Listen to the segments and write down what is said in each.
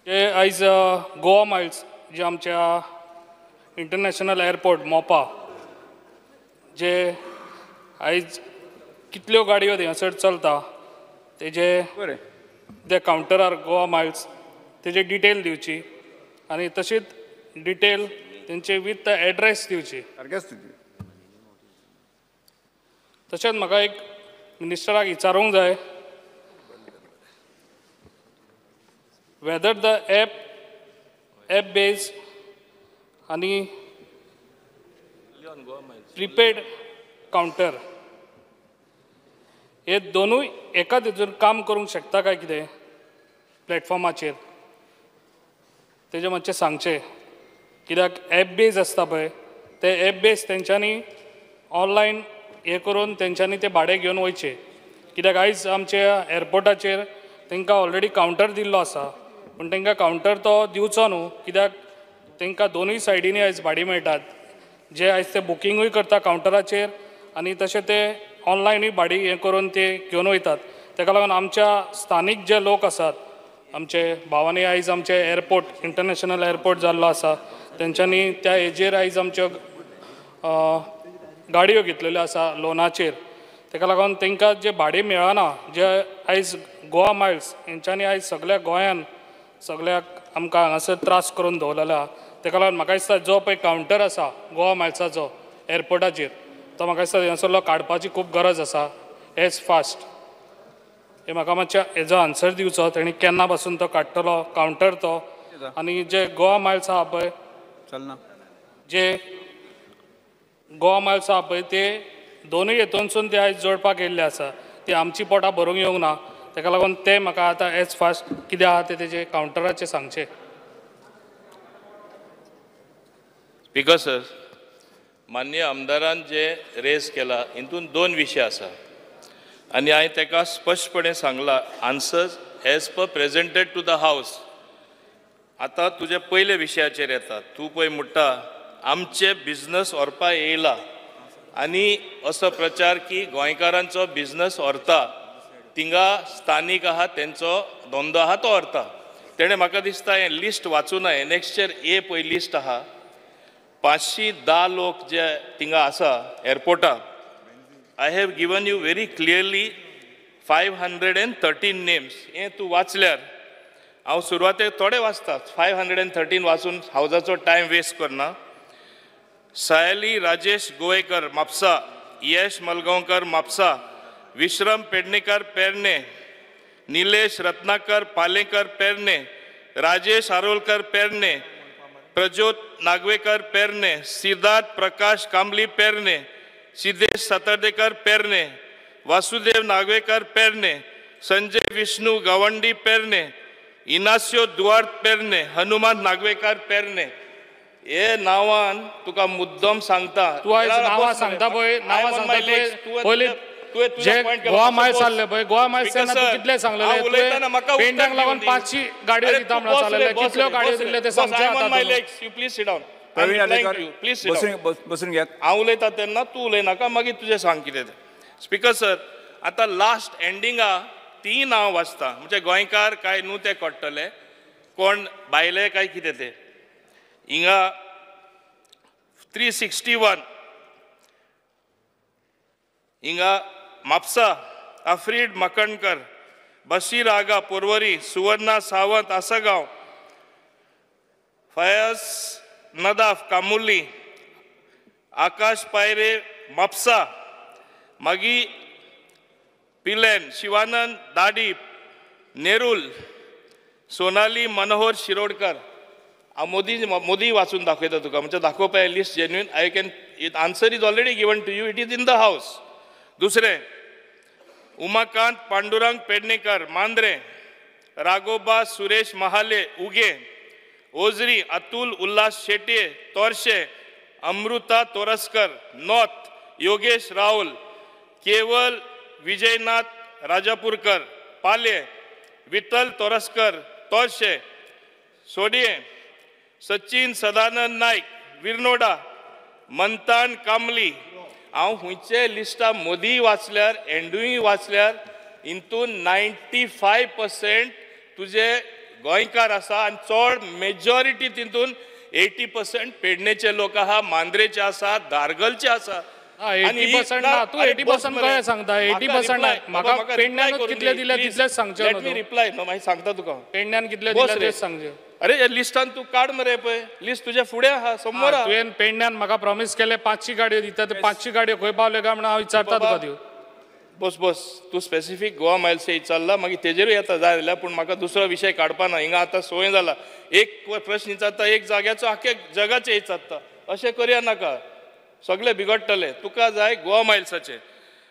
जे आयज गोवा मायल्स जे आमच्या international airport Mopa जे आयज कितल्यो गाडयो थंयसर चलता तेजे ते कावंटरार गोवा मायल्स तेजे डिटेल दिवची आनी तशीच डिटेल तेंचे विथ एड्रेस दिवची. तशेंच म्हाका एक मिनिस्टराक विचारूंक जाय whether the app base आनी प्रिपेड कावंटर हे दोनूय एकाच हितून काम करूंक शकता काय कितें प्लॅटफॉर्माचेर तेजें मातशें सांगचें. कित्याक एप बेज आसता पळय ते एप बेज तेंच्यांनी ऑनलायन हें करून तेंच्यांनी तें भाडें घेवन वयचें. कित्याक आयज आमच्या एअरपोर्टाचेर तांकां ऑलरेडी कावंटर दिल्लो आसा पूण तांकां कावंटर तो दिवचो न्हू कित्याक तांकां दोनूय सायडींनी आयज भाडीं मेळटात. जे आयज ते बुकिंगूय करता कावंटराचेर आनी तशें ते ऑनलायनूय भाडी हें करून ते घेवन वयतात. ताका लागून आमच्या स्थानीक जे लोक आसात आमचे भावांनी आयज आमचे एअरपोर्ट इंटरनॅशनल एअरपोर्ट जाल्लो आसा तेंच्यांनी त्या हेजेर आयज आमच्यो गाडयो घेतलेल्यो आसा लोनाचेर. ताका लागून तांकां जें भाडें मेळना जे आयज गोवा मायल्स हेंच्यांनी आयज सगळ्या गोंयान सगळ्याक आमकां हांगासर त्रास करून दवरलेलो आसा. ताका लागून म्हाका दिसता जो पळय कावंटर आसा गोवा मायल्साचो एअरपोर्टाचेर तो म्हाका दिसता थंयसरलो काडपाची खूब गरज आसा एज फास्ट. हे म्हाका मातशें हेजो आन्सर दिवचो तेणी केन्ना पासून तो काडटलो कावंटर तो आनी जे गोवा मायल्स आसा पळय जे गोवा मायल्स आसा पळय ते दोनूय हेतूनसून ते आयज जोडपाक येयल्ले आसा ती आमची पोटां भरूंक येवंक ना. ताका लागून ते म्हाका आतां एज फास्ट कितें आसा तें तेजें कावंटराचेर सांगचें. स्पीकर सर, माननीय आमदारान जे रेज केला हितून दोन विशय आसा आनी हांवें ताका स्पश्टपणे सांगला answers as per presented to the house. आतां तुजे पयले विशयाचेर येता. तूं पळय म्हणटा आमचे बिजनस व्हरपा येयला आनी असो प्रचार की गोंयकारांचो बिजनस व्हरता थिंगा स्थानीक आहा तेंचो धंदो आहा तो व्हरता. तेणें म्हाका दिसता हें लिस्ट वाचूना एनेक्सचेर ए पळय लिस्ट आहा 510 लोक जे थिंगा आसा एअरपोर्टार. I have given you very clearly 513 names. हें तूं वाचल्यार हांव सुरवातेक थोडे वाचता 513 वाचून हावजाचो टायम वेस्ट करना. सायली राजेश गोवेकर म्हापसा, यश मलगांवकर म्हापसा, विश्रम पेडणेकर पेरणे, निलेश रत्नाकर पालेकर पेरणे, राजेश आरोलकर पेरणे, प्रज्योत नागवेकर पेरणे, सिद्धार्थ प्रकाश कांबली पेरणे, सिद्धेश सातार्डेकर पेरणे, वासुदेव नागवेकर पेरणे, संजय विष्णू गावंडी पेरणे, इनास्यो दुआर्त पेरणे, हनुमान नागवेकर पेरणे. हे नांवान तुका मुद्दम सांगता. तूं आयज नांवां सांगता पळय नांवां सांगता पयलीं जे गोवा मायल्स आसले पळय गोवा मायल्स तेन्ना तूं कितले सांगलेले पेंटाक लागून 500 गाडयो दिता म्हणून सांगलेले कितल्यो गाडयो दिल्ले ते सांगचे आतां. Please seat down. बसून घेत हांव उलयता तेन्ना तूं उलयनाका मागीर तुजें सांग कितें तें. स्पीकर सर, आतां लास्ट एंडिंगा तीं नांव वाचता म्हणजे गोंयकार काय न्हू ते कळटले कोण भायले काय कितें तें. हिंगा 361 हिंगा म्हापसा आफ्रीड मकणकर, बशीर आगा पोरवरी, सुवर्णा सावंत आसगांव, फयाज नदाफ कामुली, आकाश पायरे म्हापसा, मागीर पिलेन शिवानंद दाडी नेरुल, सोनाली मनोहर शिरोडकर. हांव मोदी मोदी वाचून दाखयता तुका म्हणजे दाखोवपा list genuine. I can answer is already given to you, it is in the house. दुसरें उमाकांत पांडुरंग पेडणेकर मांद्रे, राघोबा सुरेश महाले उगे, ओजरी अतुल उल्हास शेट्ये तोरशे, अमृता तोरस्कर नॉर्थ, योगेश राहुल, केवल विजयनाथ राजापूरकर पाले, विठ्ठल तोरस्कर तोरशे, सोडिये सचिन सदानंद नायक विरनोडा, मंतान कामली. हांव खंयचे लिस्टा मोदी वाचल्यार एंडूय वाचल्यार हितून 95% तुजे गोंयकार आसा आनी चड मेजॉरिटी तितून 80% पेडणेचे लोक आहा, मांद्रेचे आसा, दारगलचे आसा. 80% ना, तूं 80% कशें सांगता? 80% म्हाका पेडण्यान कितले दिले तितलेच सांगचे. Let me reply न्हू, मागीर सांगता तुका. पेडण्यान कितले दिले तेच सांगचे. अरे लिस्टान तूं काड मरे, पळय लिस्ट तुज्या फुडें आहा, समोर आहा. तुवें पेडण्यान म्हाका प्रॉमीस केलें 500 गाडयो दिता, ते 500 गाडयो खंय पावल्यो काय म्हणून हांव विचारता तुका त्यो. बस बस, तूं स्पेसिफीक गोवा मायल्स विचारला, मागीर तेजेरूय येता जाय जाल्यार, पूण म्हाका दुसरो विशय काडपा ना. हिंगा आतां संवय जाला, एक प्रश्न विचारता एक जाग्याचो, आख्खे जगाचें विचारता. अशें करया नाका, सगळे बिगडटले. तुका जाय गोवा मायल्साचें.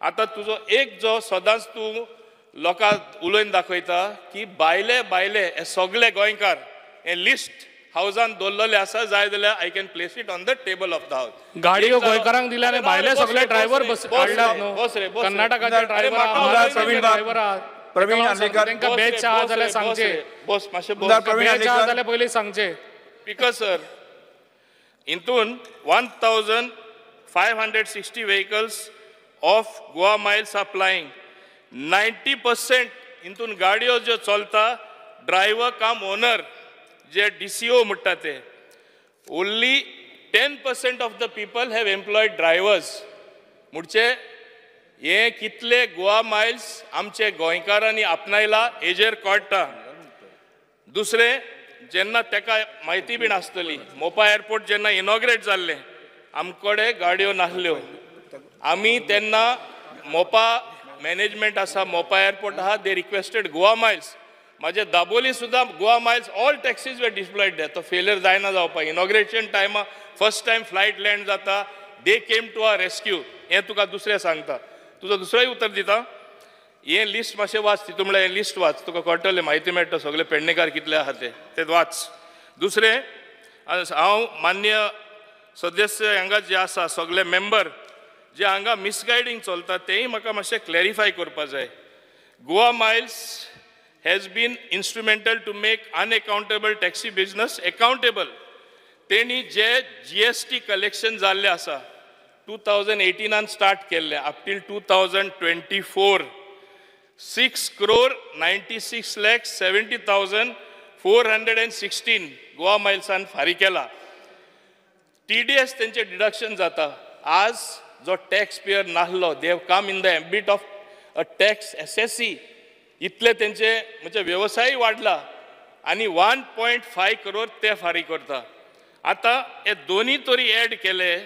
आतां तुजो एक जो सदांच तूं लोकांक उलोवन दाखयता की भायले भायले हे सगळे गोंयकार हे लिस्ट हावजान दवरलेले आसा, जाय जाल्यार I can place it on the table of the house. गाडयो गोंयकारांक दिल्या आनी भायले सगळे ड्रायव्हर बस हाडल्यात न्हू, कर्नाटकाचे ड्रायव्हर आहात, तांकां बॅच आहा जाल्यार सांगचे. बस मातशें बॅच आहा जाल्यार पयलीं सांगचे. स्पीकर सर, हितून 1560 vehicles of Goa Miles are plying. 90% हितून गाडयो ज्यो चलता ड्रायव्हर काम ओनर जे DCO म्हणटा ते. Only 10% of the people have employed drivers. म्हणजे हे कितले गोवा मायल्स आमचे गोंयकारांनी आपणायला हेजेर कळटा. दुसरें, जेन्ना तेका म्हायती बीन आसतली, मोपा एअरपोर्ट जेन्ना इनॉग्रेट जाल्लें आमकडे गाडयो नासल्यो. आमी तेन्ना मोपा मॅनेजमेंट आसा, मोपा एअरपोर्ट आहा, दे रिक्वेस्टेड गोवा मायल्स. म्हाजे दाबोली सुद्दां Goa Miles all taxis were deployed there. तो फेलियर जायना जावपाक. इनॉग्रेशन टायमा फर्स्ट टायम फ्लायट लँड जाता, they came to our rescue. हें तुका दुसरें सांगता, तुजो दुसरोय उतर दिता. हें लिस्ट मातशें वाच, तितून म्हणल्यार हें लिस्ट वाच, तुका कळटलें, म्हायती मेळटा सगळे पेडणेकार कितले आहा ते, ते वाच. दुसरें, हांव मान्य सदस्य हांगा जे आसा सगळे मेंबर जे हांगा मिसगायडींग चलता तेंय म्हाका मातशें क्लॅरिफाय करपा जाय. Goa Miles has been instrumental to make unaccountable taxi business accountable. तेणी जे GST collection जाल्लें आसा 2018 स्टार्ट केल्लें up till 2024 6,96,70,416 Goa मायल्सान फारीक केला. TDS तेंचे डिडक्शन जाता. आज जो टॅक्स पेयर नासलो, they have come in the ambit of a tax assessee. इतले तेंचे म्हणजे वेवसाय वाडला आनी 1.5 करोड ते फारीक करता. आतां हे दोनी तरी एड केले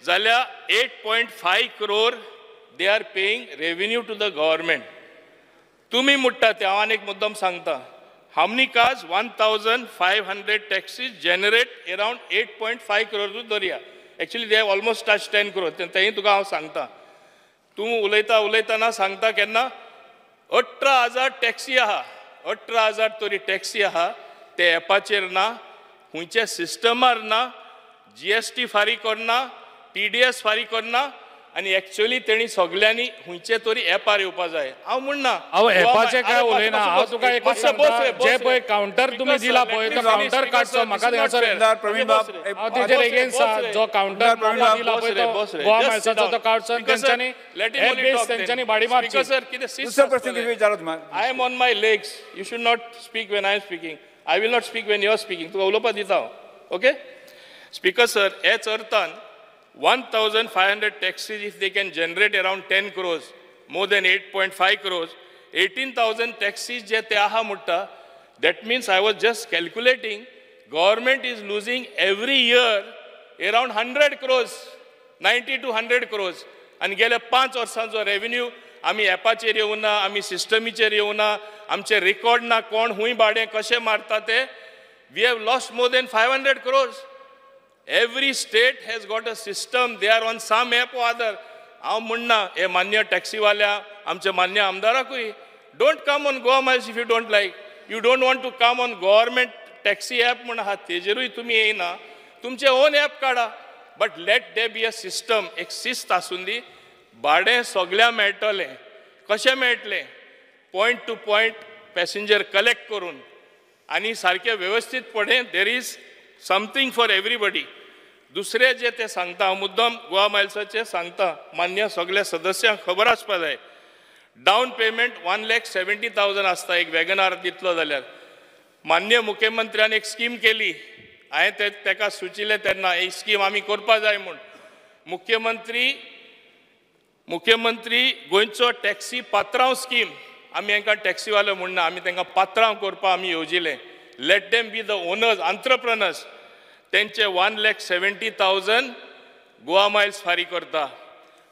जाल्यार 8.5 crore they are paying revenue to the government. तुमी म्हणटा ते हांव आनी एक मुद्दम सांगता, how many cars 1500 taxis generate around 8.5 crore धरया. Actually they have almost touch 10 crore. तेंय तुका हांव सांगता. तूं उलयता उलयतना सांगता केन्ना 18,000 टॅक्सी आहा, 18,000 तरी टॅक्सी आहा, ते एपाचेर ना, खंयच्या सिस्टमार ना, GST फारीक करना, TDS फारीक करना, आनी एक्चुअली तेणी सगळ्यांनी खंयचे तरी एपार येवपा जाय. हांव म्हणना हांव एपाचें काय उलयना, हांव तुका एकूच सांगता, जे पळय कावंटर तुमी दिला पळय तो कावंटर काडचो. म्हाका थंयसर हांव तेजेर एगेन्स्ट आहा. जो कावंटर दिला पळय तो गोवा मायल्साचो तो काडचो आनी तेंच्यांनी एप बेस तेंच्यांनी भाडी मारची. I am on my legs, you should not speak when I am speaking. I will not speak when you are speaking. तुका उलोवपा दिता हांव. ओके स्पीकर सर, हेच अर्थान 1500 taxis, if they can generate around 10 crores, more than 8.5 crores, 18,000 taxis जे ते आहा म्हणटा, that means I was just calculating, government is losing every year around 100 crores, 90 to 100 crores. आनी गेल्या 5 वर्सांचो रेवेन्यू आमी एपाचेर येवना, आमी सिस्टमीचेर येवना, आमचे रेकॉर्ड ना, कोण हुंय भाडें कशें मारता ते, we have lost more than 500 crores. Every state has got a system, they are on some app or other. हांव म्हणना हे मान्य टॅक्सीवाल्या, आमचे मान्य आमदाराकूय, don't come on Goa Miles if you don't like. You don't want to come on government taxi app म्हूण आहा तेजेरूय तुमी येयना, तुमचें ओन एप काडा. But let there be a system, एक शिस्त आसून दी. भाडें सगळ्या मेळटलें. कशें मेळटलें? Point to point passenger collect करून आनी सारकें वेवस्थीतपणे there is something for everybody. दुसरें जे ते सांगता, हांव मुद्दम गोवा मायल्साचें सांगता, मान्य सगळ्या सदस्यांक खबर आसपा जाय. डावन पेमेंट 1,70,000 आसता एक वॅगनार दितलो जाल्यार. मान्य मुख्यमंत्र्यान एक स्कीम केली, हांवें तेका सुचिल्लें तेन्ना ही स्कीम आमी करपा जाय म्हूण. मुख्यमंत्री गोंयचो टॅक्सी पात्रांव स्कीम, आमी हांकां टॅक्सीवाले म्हणना, आमी तांकां पात्रांव करपाक आमी येवजिलें. Let them be the owners, entrepreneurs. तेंचे 1,70,000 गोवा मायल्स फारीक करता.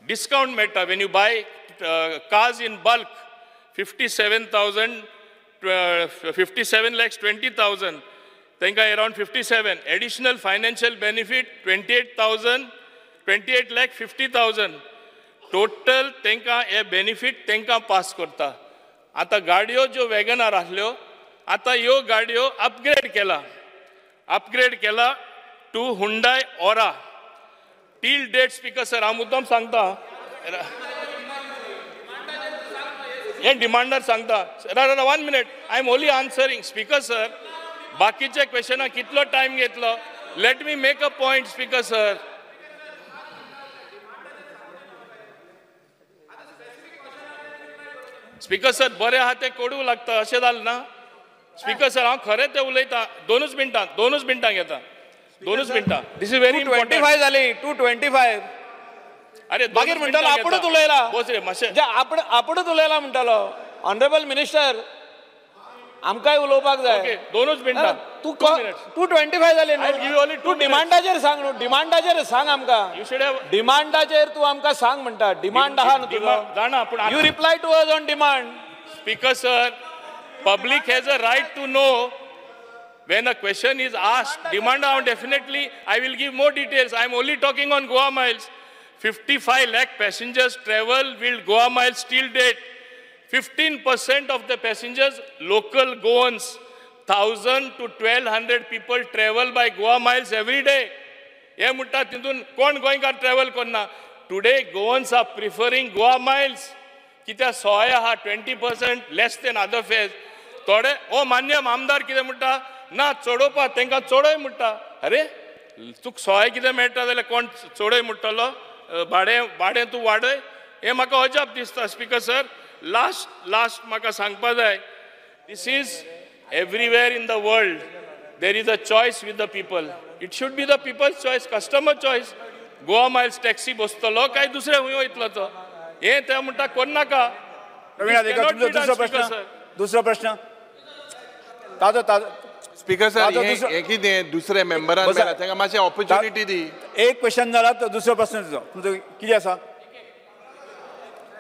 डिस्कावंट मेळटा when you buy cars in bulk, 57,000, 57,20,000 तांकां around 57. Additional financial benefit 28,000, 28,50,000 total तांकां हे बेनिफीट तांकां पास करता. आतां गाडयो ज्यो वॅगनार आसल्यो, आतां ह्यो गाडयो अपग्रेड केला, to Hyundai Aura. Till date speaker sir, हांव मुद्दम सांगता, हे डिमांडर सांगता. 1 minute, I am only answering speaker sir. बाकीच्या क्वेश्चनाक कितलो टायम घेतलो? Let me make a point speaker sir. Speaker sir, बरें आहा तें कोडू लागता अशें जालें ना स्पीकर सर. हांव खरें तें उलयतां. दोनूच मिनटां घेता, दोनूच मिनटां. This is very important. 225 जाली, 225. अरे मागीर म्हणटालो आपुणूच उलयला, बोस रे मातशें आपुणूच उलयला म्हणटालो. ऑनरेबल मिनिस्टर, आमकांय उलोवपाक जाय. दोनूच मिनटां. तूं 225 जाली न्हू, तूं डिमांडाचेर सांग न्हू, डिमांडाचेर सांग आमकां. डिमांडाचेर तूं आमकां सांग म्हणटा. डिमांड आहा न्हू तुजो, जाणा, पूण you reply to us on demand. Speaker sir, public has a right to know when a question is asked. Demand out, definitely I will give more details. I am only talking on Goa Miles. 55 lakh passengers travel with Goa Miles till date. 15% of the passengers local Goans. 1,000 to 1,200 people travel by Goa Miles every day. हे म्हणटा तितून कोण गोंयकार travel करना. Today Goans are preferring Goa Miles. कित्याक सोय आहा, 20% less than other fares. थोडे ओ मान्य आमदार कितें म्हणटा, ना चडोवपा तांकां चडय म्हणटा. अरे तुका सोय कितें मेळटा जाल्यार कोण चडय म्हणटलो? भाडें तूं वाडय. हें म्हाका अजाप दिसता स्पीकर सर. लास्ट म्हाका सांगपा जाय, this is everywhere in the world there is a choice with the people. It should be the people's choice, customer choice. Goa Miles taxi बसतलो काय दुसरे खंय वयतलो तो, हें ते म्हणटा करनाका. दुसरो प्रश्न, दुसरो प्रश्न ताजो ताजो. स्पीकर सर, हें कितें दुसरे मेंबरान मेळ्ळा तांकां मातशें ऑपॉर्च्युनिटी दी. एक क्वेश्चन जाला तो दुसरो प्रश्न तुजो, तुमचो कितें आसा?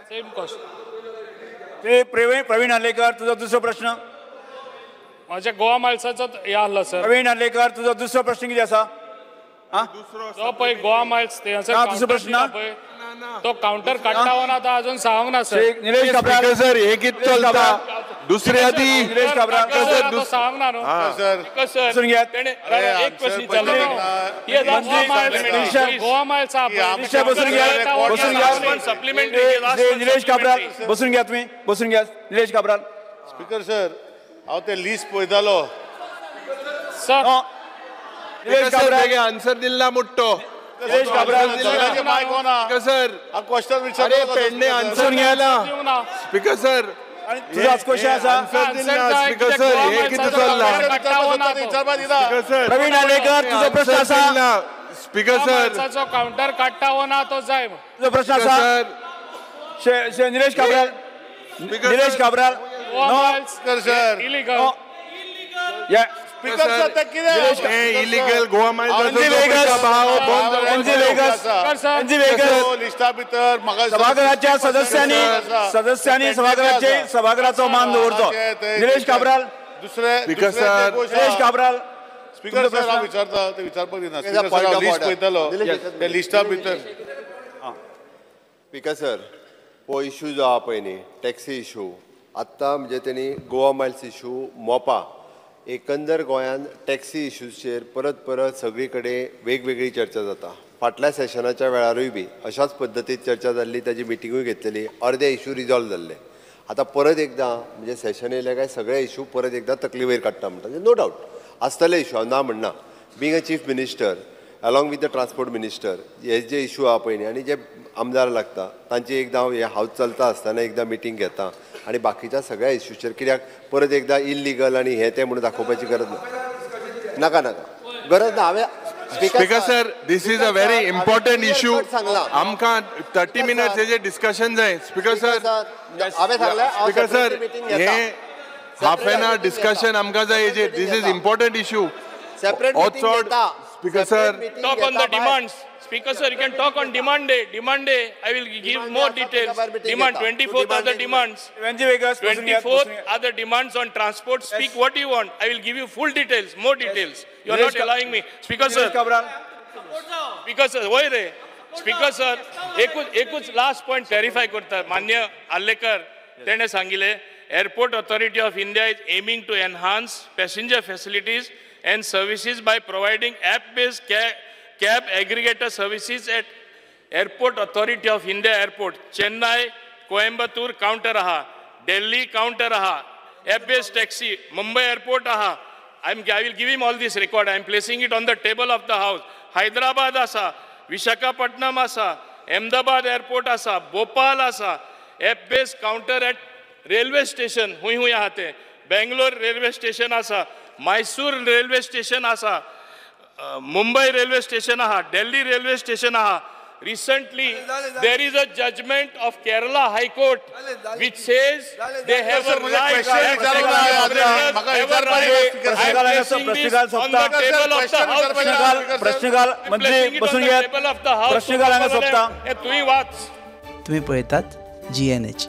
Same question. Praveen Arlekar, तुजो दुसरो प्रश्न. म्हाज्या गोवा मायल्साचो हें आसलो सर. प्रवीण आर्लेकर, तुजो दुसरो प्रश्न कितें आसा? तो पळय गोवा मायल्स दुसरो प्रश्न तो कावंटर काडटा वो ना तो अजून सांगूंक ना सर. निलेश काब्राल सर, हे कितें चलता दुसरे आदी निलेश काब्राल सांगूंक ना न्हू सर. एक क्वेश्चन विचारलो, गोवा मायल्स बसून घ्या, बसून घ्या. सप्लिमेंटरी निलेश काब्राल बसून घ्या, तुमी बसून घ्या. निलेश काब्राल. स्पीकर सर, हांव ते लिस्ट पळयतालो सर. निलेश काब्राल आन्सर दिला मुट्टो. निलेश काब्राल सर, अरे पेडणे आन्सर घ्यायला. स्पीकर सर, तुझाच क्वेश्चन आसा. स्पीकर सर, हे कितें चल्लां? प्रवीण आर्लेकर, तुजो प्रश्न आसा. स्पीकर सर, कावंटर काडटा वो ना तो जाय. तुजो प्रश्न आसा Nilesh Cabral. Nilesh Cabral, illegal. Speaker sir, ते कितें इलिगल गोवा मायल्स? लिस्टा भितर सभाघराच्या सदस्यांनी सदस्यांनी सभाघराचे सभाघराचो मान दवरचो. निलेश काब्राल, दुसरे निलेश काब्राल. स्पीकर सर, हांव विचारता ते विचारपाक दिना. स्पीकर सर, हांव लिस्ट पळयतालो, त्या लिस्टा भितर. स्पीकर सर, हो इशू जो आहा पळय न्ही, टॅक्सी इशू, आत्तां म्हणजे तेणी गोवा मायल्स इशू, मोपा, एकंदर गोंयांत टॅक्सी इशूचेर परत परत सगळी कडेन वेगवेगळी चर्चा जाता. फाटल्या सेशनाच्या वेळारूय बी अशाच पद्दतीन चर्चा जाल्ली, ताजी मिटिंगूय घेतलेली, अर्दे इशू रिजॉल्व जाल्ले. आतां परत एकदां म्हणजे सेशन येयले काय सगळे इशू परत एकदां तकली वयर काडटा म्हणटा. नो डावट आसतले इशू, हांव ना म्हणना. Being a chief minister along with the transport minister, हे जे इशू आहा पळय न्ही, आनी जे आमदार लागता तांची एकदां हांव हे हावज चलता आसतना एकदां मिटींग घेता आनी बाकीच्या सगळ्या इश्यूचेर कित्याक परत एकदा इल्लिगल आनी हें तें म्हणून दाखोवपाची गरज ना. नाका नाका गरज ना. हांवें Speaker sir, this is a very important issue. आमकां 30 मिनट्स हेजे डिस्कशन जाय. स्पीकर सर, हांवें सांगलें, स्पीकर सर, हे हाफ एन our discussion आमकां जाय हेजेर. This is important issue. Separate meeting घेता. Speaker sir, talk on the demands. Speaker sir, you can talk on demand day. Demand day, I will give more details. Demand 24th are the demands. 24th are the demands on transport. Speak what you want. I will give you full details, more details. You are not allowing me. Speaker sir. Speaker sir, वय रे. Speaker sir, एकूच last point clarify करता. मान्य आर्लेकर तेणे सांगिले, Airport Authority of India is aiming to enhance passenger facilities and services by providing app-based cab aggregator services at Airport Authority of India Airport, Chennai, Coimbatore counter aha, Delhi counter aha, app-based taxi, Mumbai Airport aha. I will give him all this record. I am placing it on the table of the house. Hyderabad asa, Visakhapatnam asa, Ahmedabad Airport asa, Bhopal asa, app-based counter at railway station, hui hui ahate, Bangalore railway station asa, Mysore railway station asa, Mumbai railway station aha, Delhi railway station aha. Recently, there is a judgment of Kerala High Court which says they have a right. On the table of the house. प्रश्नकाल मंत्री बसून घेयात. प्रश्नकाल हांगा सोंपता. तुवें वाच. तुमी पळयतात GNH.